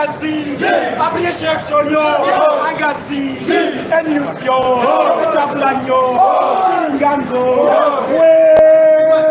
Angazi, appreciation yo, Angazi, NUP yo, Kyagulanyi, Ngango, we, we.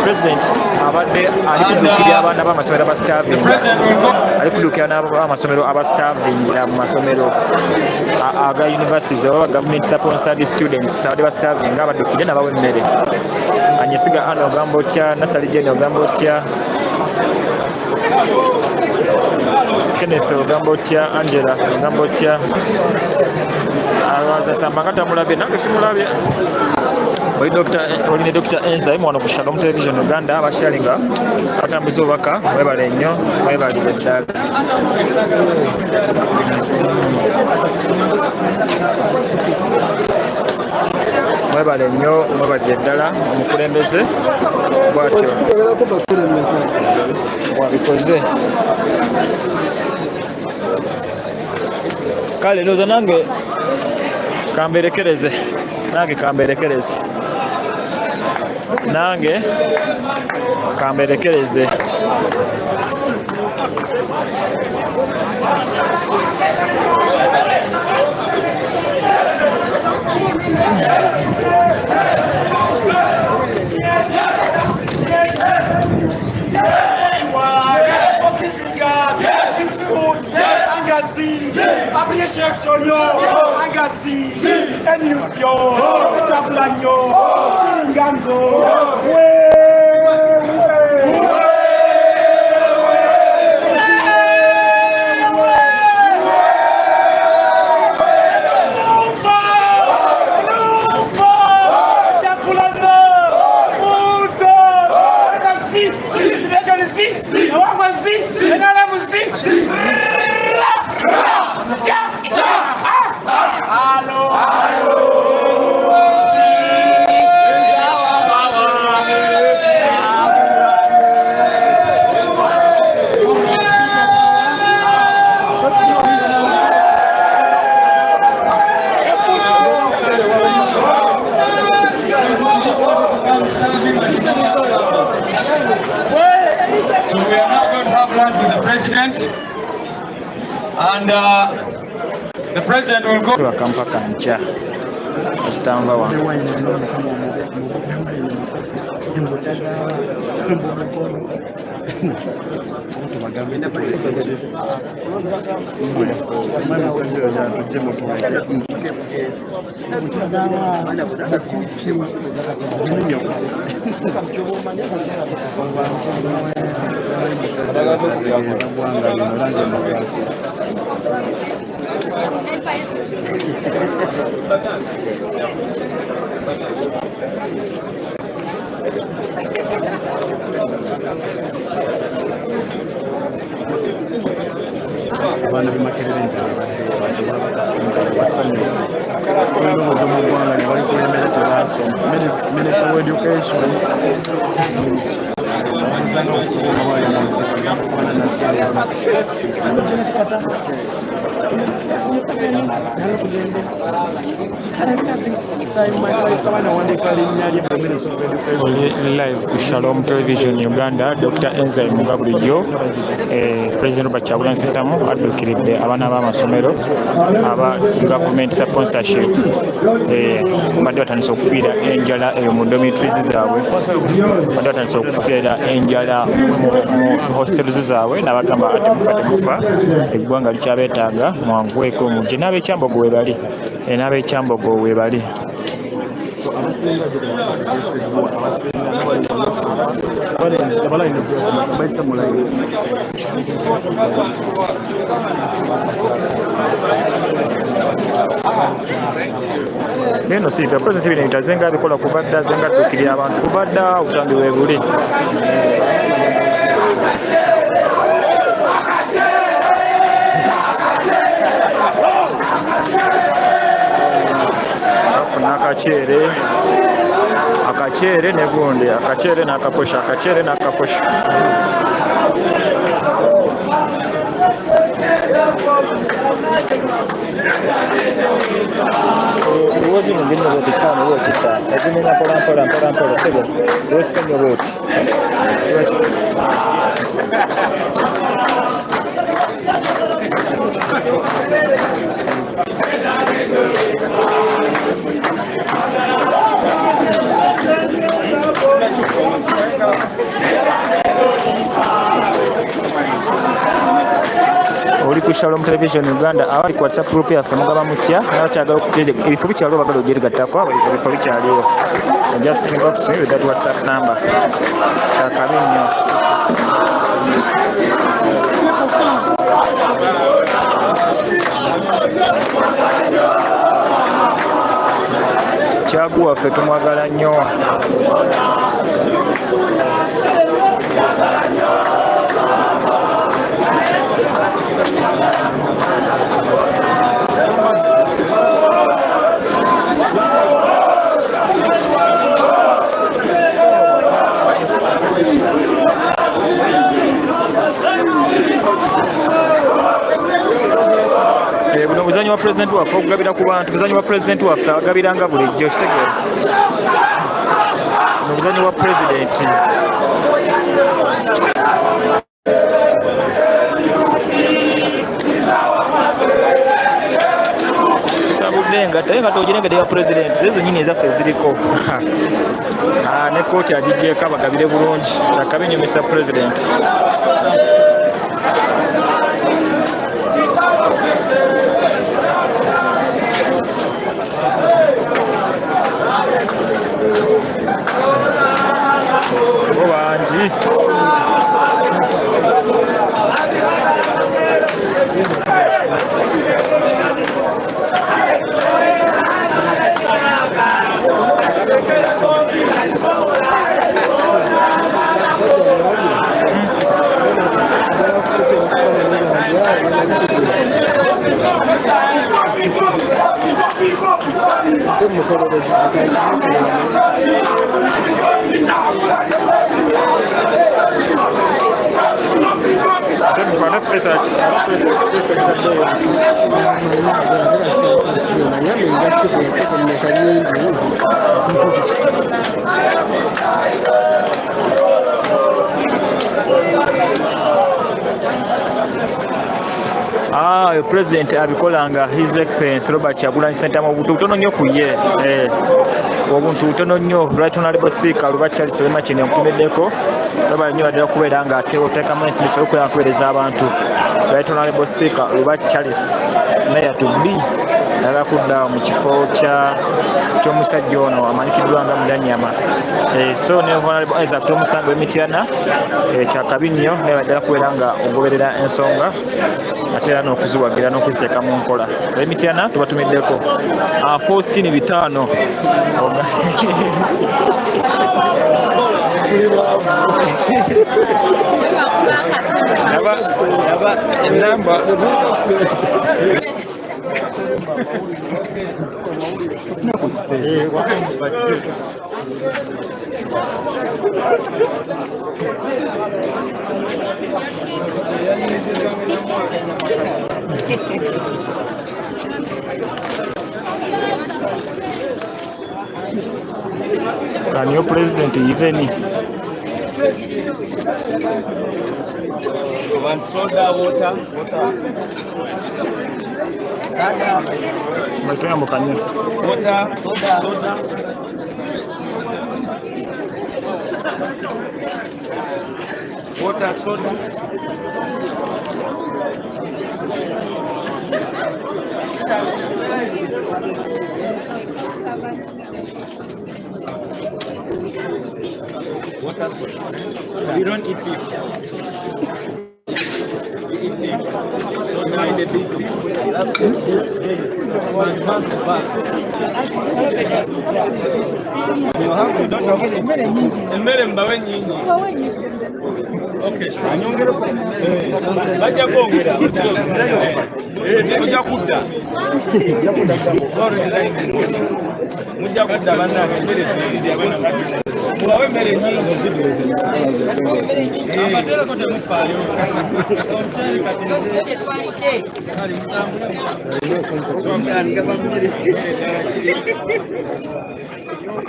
President abadde ali kuduukirira abaana b'amasomero abasitavinga ali kuduukirira n'amasomero abasitavingira mu masomero aga universities oba government sponsored students abadde basitavinga abaddukire nabawa emmere. Anyesiga ano ogamba otya? Nasali Jane ogamba otya? Kenneth ogamba otya? Angela ogamba otya? Alwaza samba nga tamulabye, nange simulabye. Oli Dr. oli ne Dr. Enzyme wano ku Shalom Television Uganda abasharinga batambuza obubaka. Mwebale nnyo, mwebalire ddala. Mwebale nnyo, mwebalire ddala. Omukulembeze bwatyo bwabikoze. Kale ndowooza nange kamberekereze, nange kamberekereze, nange kamberekereze. So we are now going to have lunch with the president, and the president will go. Twebaka mpaka nkya ositanva wano. Abaana b'e Makerere nti babadde bakasiimye basanyufu olw'endowooza mu ggwanga ne balikulembera tebaasoma. Minisita wa Education abuzanga kusuubira bwali mu nsiko okufaanana Tereza Janet Kata Oli live ku Shalom Television Uganda, Dr. Enzyme nga bulijjo eh, President Robert Kyagulanyi Ssentamu adduukiridde abaana b'amasomero aba government sponsorship eh, badde batandise okufiira enjala eyo mu dormitories zaabwe, badde batandise okufiira enjala mu hostels zaabwe n'abagamba ati mufa temufa eggwanga likyabeetaaga mwanguweko mujje n'abekyambogo webali eh, n'abekyambogo webali. Neno si bya president bino ebintu azenga abikola kuva dda azenga adduukirira abantu kuva dda obutambi webuli. Bafuna akaceere akaceere ne gundi akaceere n'akaposho akaceere n'akaposho. Olwozi luno nno bwoti kitaano oba okita ozimenya mpola mpola mpola mpola sebo lwosika nnyo bwoti kiba ki Oli ku Shalom Television Uganda abali ku WhatsApp group yaffe mugaba mutya abakyagala okukyereka ebifo bikyaliwo bagala ogyerigattako abo ebifo bikyaliwo just inbox me with that WhatsApp number kyakabi nnyo. Kyagu waffe tumwagala nnyo. Eh, buno buzanyo wa president waffe okugabira ku bantu buzanyo wa president waffe agabira nga bulijjo kitegeera buno buzanyo wa president sabudde engatto naye engatto ogirengedde ya president zezo nyini ezaffe eziriko ah, ne kooti agigyeko abagabire bulungi kyakabi nyo Mr President. Bo bangi. Ah, oyo president abikola nga His Excellency Robert Kyagulanyi Ssentamu obuntu butono nnyo ku ye eh, obuntu butono nnyo Right Honorable Speaker Luba Charles Wema kino nkutumiddeko Robert nnyo ddala okubeera nga ate oteekamu ensimbi sobole okubeera nga kuweereza abantu Right Honorable Speaker Luba Charles Mayor to be ayagala kudda mu kifo kya ky'omusajja ono amanyikiddwa nga Mulanyama eh, so ne Honorable Isaac Tomusango Emityana eh, kyakabi nnyo naye baddala kubeera nga ogoberera ensonga ate era n'okuziwagira n'okuziteeka mu nkola Emityana tubatumiddeko ah, Faustin bitaano Yamba. Can your president even Want soda, water? Mwetuyambukanye. Water, soda, soda. Water, soda. Water, soda. We don't eat beef. We eat beef. So now in the big beef. Months back. You have, you don't have emmere mbawe nyingi. Okay, sure. Bajja kwongera. Eh, ojja kudda. Mujja kudda bannange emmere ziyirire abaana mubawe emmere nyingi. Abatereko temufaayo. Omuceere kati nze kale mutambule.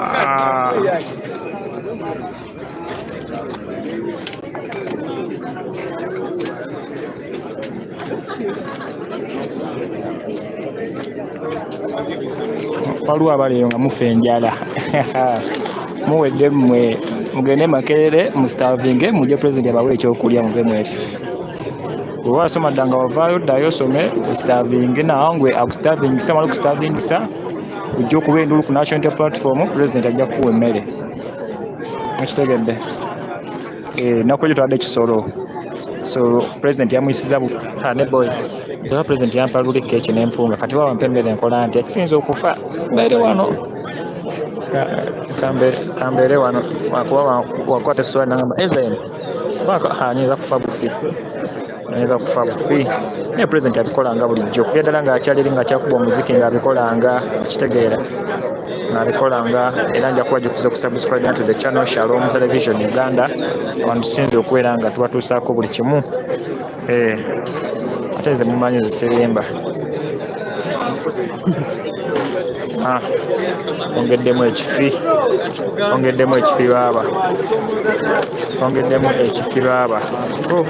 Ah. Waliwo abali eyo nga mufa enjala muwedde mmwe mugende Makerere mustarvinge mujje pulezidenti abawe ekyokulya muve mu ekyo. Bw'oba wasoma dda nga wavaayo ddayo osome ostarvinge nangwe akustarvingisa amale okustarvingisa ojja okuba enduulu ku National Unity Platform pulezidenti ajja kukuwa emmere. Mukitegedde? Eh, ennaku egyo twadde kisolo so president yamuyisiza bu ha ne boy nze president yampa luli keeki n'empunga kati waba mpa emmere nkola ntya kisinza okufa mbeere wano kambeere wano wakuba wakwata essuwaani nangamba Evelyn ha nyinza kufa bufi nyinza kufa bufi naye president abikolanga bulijjo okuva ddala ng'akyali eri ng'akyakuba omuziki ng'abikolanga kitegeera ng'abikolanga era nja kubajukiza okusubscribe to the channel Shalom Television Uganda wano tusinze okubeera nga tubatuusaako buli kimu eh, ate nze mumanyi nze sirimba ah, ongeddemu ekifi ongeddemu ekifi baaba ongeddemu ekifi baaba oh.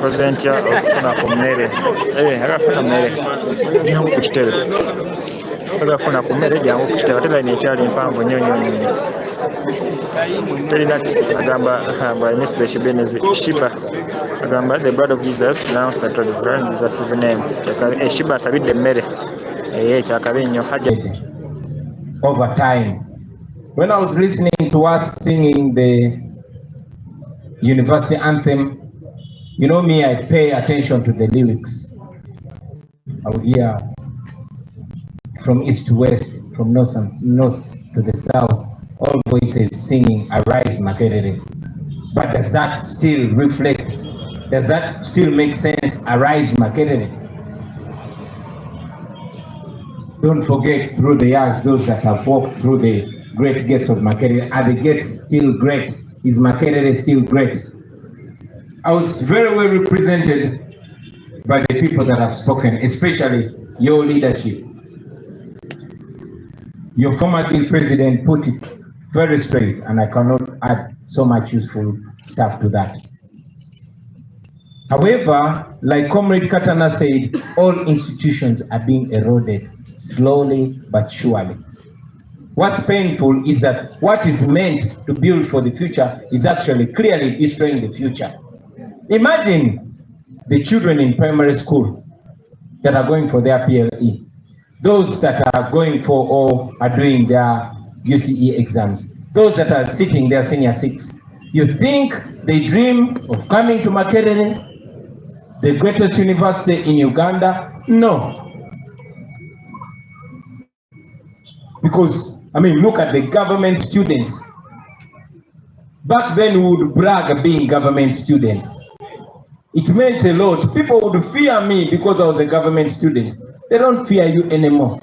Koze ntya okufuna ku mmere eh, agafuna mmere jangu ku kitebe agafuna ku mmere jangu ku kitebe ate layini ekyali mpanvu nnyo nnyo nnyo terina agamba I miss the Shibenezi Shiba agamba the blood of Jesus now central divine Jesus' name eh, Shiba asabidde emmere eh kyakabi nnyo hajja over time when I was listening to us singing the university anthem you know me I pay attention to the lyrics I would hear from east to west, from north and north to the south, all voices singing Arise Makerere. But does that still reflect? Does that still make sense? Arise Makerere. Don't forget through the years, those that have walked through the great gates of Makerere, are the gates still great? Is Makerere still great? I was very well represented by the people that have spoken, especially your leadership. Your former guild president put it very straight, and I cannot add so much useful stuff to that. However, like Comrade Katana said, all institutions are being eroded slowly but surely. What's painful is that what is meant to build for the future is actually clearly destroying the future. Imagine the children in primary school that are going for their PLE, those that are going for or are doing their UCE exams, those that are sitting their senior six. You think they dream of coming to Makerere, the greatest university in Uganda? No. Because, I mean, look at the government students. Back then, we would brag being government students. It meant a lot. People would fear me because I was a government student. They don't fear you anymore.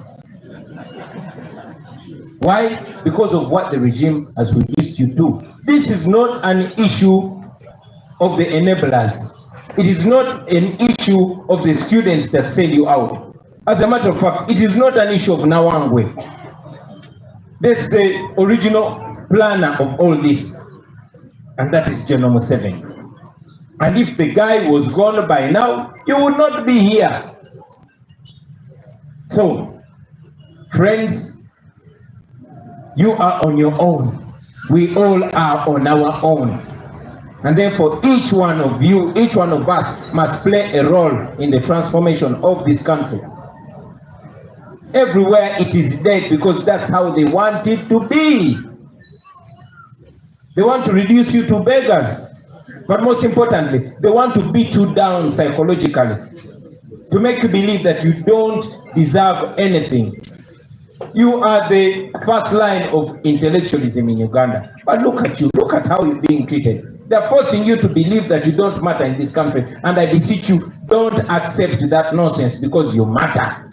Why? Because of what the regime has reduced you to. This is not an issue of the enablers. It is not an issue of the students that send you out. As a matter of fact, it is not an issue of Nawangwe. That's the original planner of all this, and that is General Museveni. And if the guy was gone by now, you would not be here. So, friends, you are on your own. We all are on our own. And therefore, each one of you, each one of us must play a role in the transformation of this country. Everywhere it is dead because that's how they want it to be. They want to reduce you to beggars. But most importantly, they want to beat you down psychologically, to make you believe that you don't deserve anything. You are the first line of intellectualism in Uganda. But look at you, look at how you're being treated. They're forcing you to believe that you don't matter in this country. And I beseech you, don't accept that nonsense because you matter.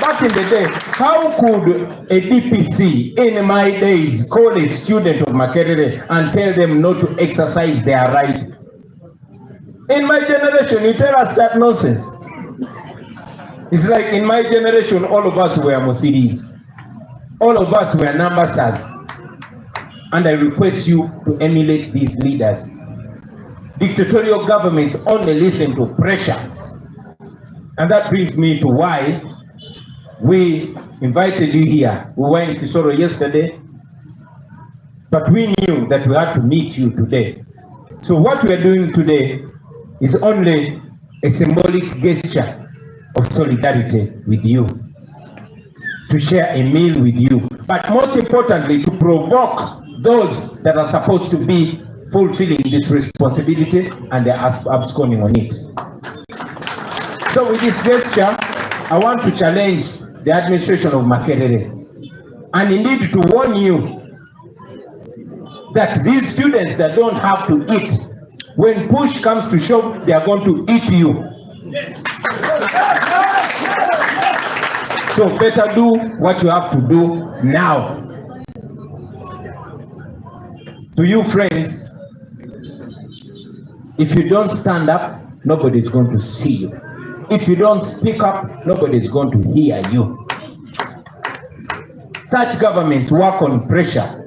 Back in the day, how could a DPC in my days call a student of Makerere and tell them not to exercise their right? In my generation, you tell us that nonsense. It's like in my generation, all of us were Mercedes. All of us were Nambasas. And I request you to emulate these leaders. Dictatorial governments only listen to pressure. And that brings me to why we invited you here. We were in Kisoro yesterday, but we knew that we had to meet you today. So what we are doing today is only a symbolic gesture of solidarity with you, to share a meal with you, but most importantly, to provoke those that are supposed to be fulfilling this responsibility and they're absconding on it. So with this gesture, I want to challenge the administration of Makerere and indeed to warn you that these students that don't have to eat, when push comes to shove, they are going to eat you. So better do what you have to do now. To you friends, if you don't stand up, nobody's going to see you. If you don't speak up, nobody's going to hear you. Such governments work on pressure.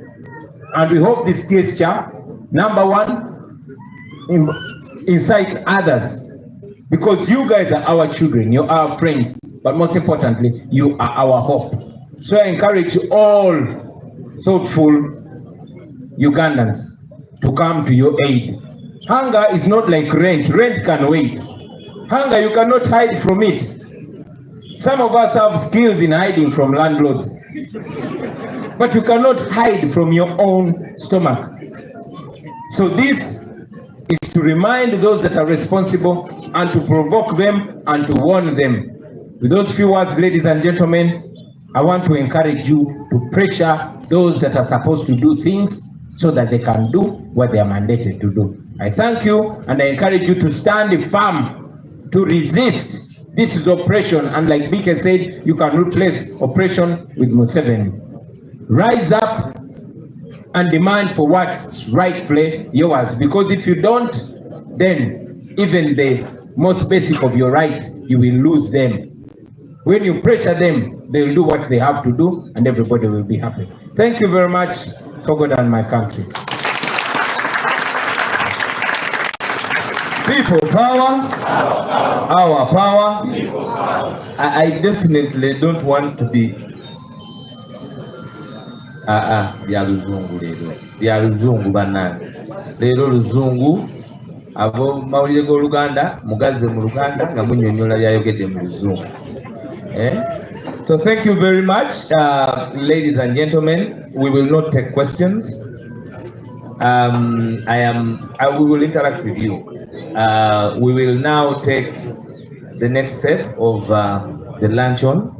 And we hope this gesture, number one, incites others. Because you guys are our children, you are our friends, but most importantly, you are our hope. So I encourage all thoughtful Ugandans to come to your aid. Hunger is not like rent. Rent can wait. Hunger, you cannot hide from it. Some of us have skills in hiding from landlords, but you cannot hide from your own stomach. So this is to remind those that are responsible and to provoke them and to warn them. With those few words, ladies and gentlemen, I want to encourage you to pressure those that are supposed to do things so that they can do what they are mandated to do. I thank you and I encourage you to stand firm, to resist. This is oppression, and like BK said, you can replace oppression with Museveni. Rise up and demand for what's rightfully yours, because if you don't, then even the most basic of your rights, you will lose them. When you pressure them, they will do what they have to do, and everybody will be happy. Thank you very much for God and my country. People power, our power. I definitely don't want to be aa bya luzungu leero bya luzungu bannange leero luzungu abo mawulire g'oluganda mugazze mu luganda nga munyonyola byayogedde mu luzungu eh? So thank you very much, ladies and gentlemen. We will not take questions. We will interact with you. We will now take the next step of the luncheon.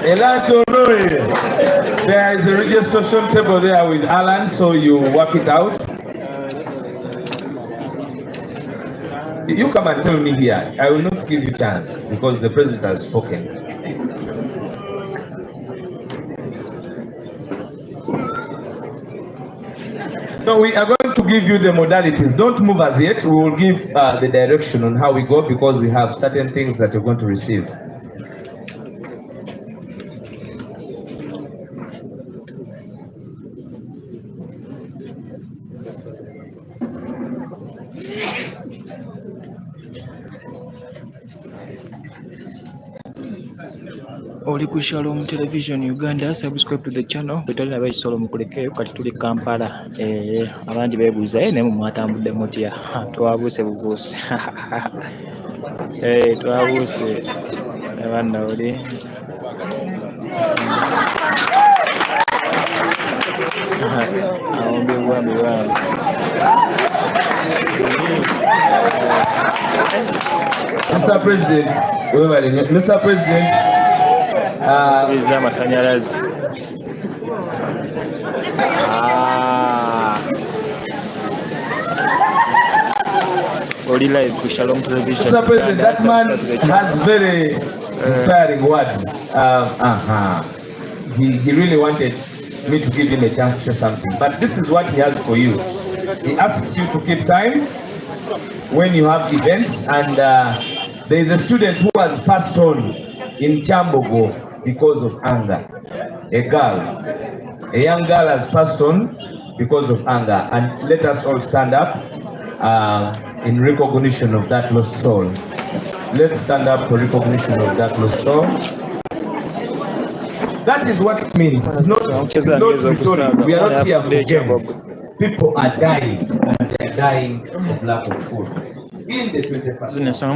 A lunch honorary. There is a registration table there with Alan, so you work it out. You come and tell me here. I will not give you chance because the president has spoken. No, we are going to give you the modalities. Don't move as yet. We will give the direction on how we go because we have certain things that you're going to receive. Oli ku Shalom Television Uganda, subscribe to the channel. Bwe nabo ekisolo mukulekeyo kati tuli Kampala. Eh, abandi beebuuza eh, naye mwatambudde mutya? Twabuuse bubuusi. Eh, twabuuse. Abanna oli. Awombe bwambi bwambi. Mr. President, webale nnyo. Mr. President, Eza amasanyalaze. Ah. Oli live ku Shalom Television. Mr. President, Uganda, that man subscribe to the channel. has very inspiring words. He really wanted me to give him a chance to say something. But this is what he has for you. He asks you to keep time when you have events, and there is a student who has passed on in Kyambogo because of anger. A girl, a young girl has passed on because of anger. And let us all stand up in recognition of that lost soul. Let's stand up for recognition of that lost soul. That is what it means. It's not rhetoric. We are not here for games. People are dying, and they are dying of lack of food. In the 21st Zino ensonga.